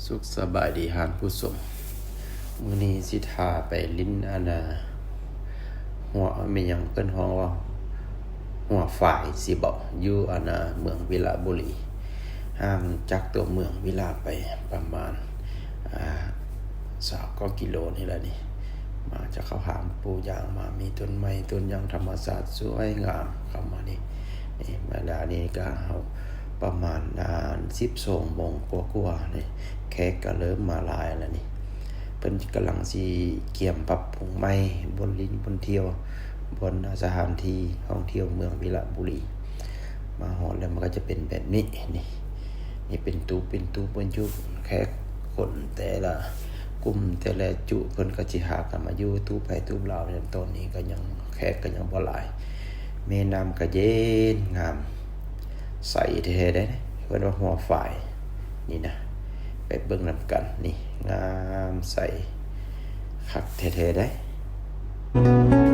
ສຸກສະບາຍດີທ່ານຜູ້ຊົມ ມື້ນີ້ຊິພາໄປຫຼິ້ນອັນນ່າ ຫົວ ແມ່ນຫຍັງເພິ່ນຮ້ອງວ່າ ຫົວຝາຍຊິເວົ້າ ຢູ່ອັນນ່າ ເມືອງວິລະບູລີ ຫ່າງຈາກຕົວເມືອງວິລະໄປປະມານ ອ່າ ຊາວກວ່າກິໂລນີ້ແຫຼະນີ້ ມາຈາກເຂົາຫາມປູຢາງມາ ມີຕົ້ນໄມ້ຕົ້ນຫຍັງທຳມະຊາດສວຍງາມ ເຂົ້າມານີ້ ນີ້ເວລານີ້ກະເຮົາປະມານ ອ່າ ສິບສອງໂມງກວ່າໆນີ້ ແຂກກະເລີ່ມມາຫຼາຍແລ້ວນີ້ ເພິ່ນກຳລັງຊິກຽມປັບປຸງໃໝ່ ບ່ອນຫຼິ້ນບ່ອນທ່ຽວ ບ່ອນສະຖານທີ່ທ່ອງທ່ຽວເມືອງວິລະບູລີ ມາຮອດແລ້ວມັນກະຈະເປັນແບບນີ້ ນີ້ ນີ້ເປັນຕູບ ເປັນຕູບ ເພິ່ນຢູ່ ແຂກຄົນແຕ່ລະກຸ່ມແຕ່ລະຈຸ ເພິ່ນກະຊິຫາກັນມາຢູ່ ຕູບໃຜຕູບລາວ ຕອນນີ້ກະຍັງ ແຂກກະຍັງບໍ່ຫຼາຍ ແມ່ນ້ຳກະເຢັນງາມ ໃສແທ້ໆເດ້ ເພິ່ນວ່າຫົວຝາຍ ນີ້ນະ ໄປເບິ່ງນຳກັນ ນີ້ ງາມໃສ ຄັກແທ້ໆເດ້.